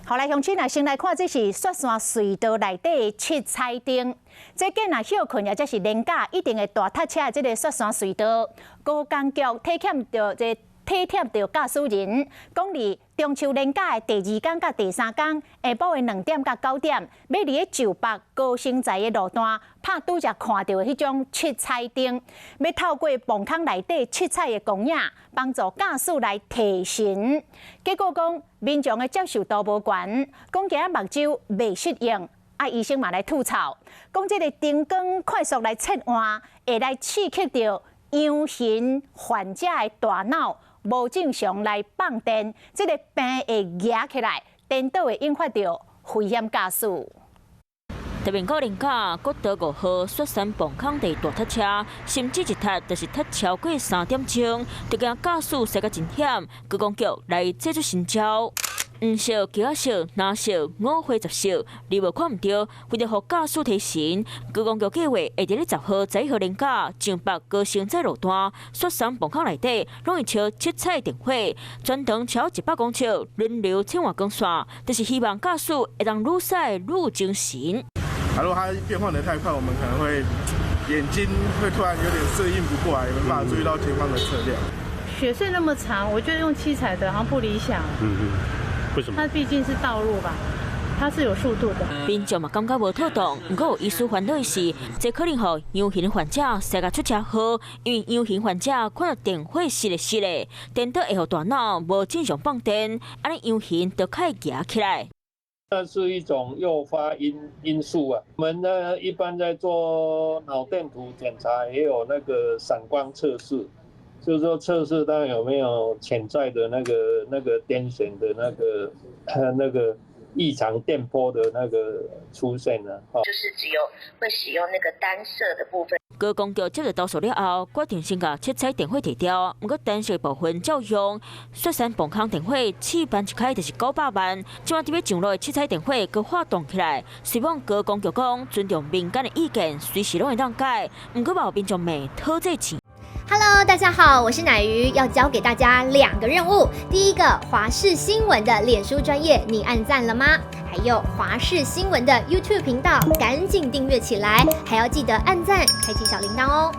好來，鄉親啊，先來看這是雪山隧道內底的七彩燈。這見若歇睏，或者是連假，一定會大塞車的這个雪山隧道。高工局體檢著這體貼著駕駛人，講佇中秋連假的第二工佮第三工，下晡的2點佮9點，欲佇咧石北高升在的路段，拍拄才看著的彼種七彩燈，欲透過磅空內底七彩的光影，幫助駕駛來提神。結果講民眾的接受度無懸，講驚目睭袂適應。啊，醫生嘛來吐槽，講這个燈光快速來切換，會來刺激著陽型患者的大腦無正常來放電，這个病會惹起來，顛倒會引發著危險駕駛。特別到連假，國道5號雪山磅空地大塞車，甚至一塞就是塞超過3點鐘，就驚駕駛駛甲真險。高工局來祭出新招，黃色、橘仔色、藍色、五花十色，你無看毋著，為著予駕駛提神，高工局計劃會佇咧10號、11號連假，上北高升在路段雪山磅空內底，攏會燒七彩燈火，全長超100公尺，輪流切換光線，就是希望駕駛會當愈駛愈精神。如果它變換得太快，我們可能會眼睛會突然有點適應不過來，沒辦法注意到前方的車輛。雪隧那麼長，我覺得用七彩的好像不理想。嗯嗯，為什麼？它畢竟是道路吧，它是有速度的。民眾嘛感覺無妥當，毋過有醫師煩惱的是，這可能予陽型患者駛共出車禍，因為陽型患者看著燈火熄咧熄咧，顛倒會予大腦無正常放電，按呢陽型就較會行起來。那是一種誘發因素啊。我們呢一般在做腦電圖檢查，也有那個閃光測試，就是說測試它有沒有潛在的那個癲癇的那個異常電波的那個出現呢。就是只有會使用那個單色的部分。高工局接著投訴了後，決定先共七彩燈火提掉，毋過單色部分照用。雪山磅空燈火試辦一開就是900萬，這擺佇欲上路的七彩燈火閣發動起來。雖罔高工局講尊重民間的意見，隨時攏會當改，毋過嘛有民眾罵討這錢。 Hello，大家好，我是奶魚，要交給大家兩個任務。第一個，華視新聞的臉書專頁，你按讚了嗎？還有華視新聞的 YouTube 頻道，趕緊訂閱起來，還要記得按讚，開啟小鈴鐺哦。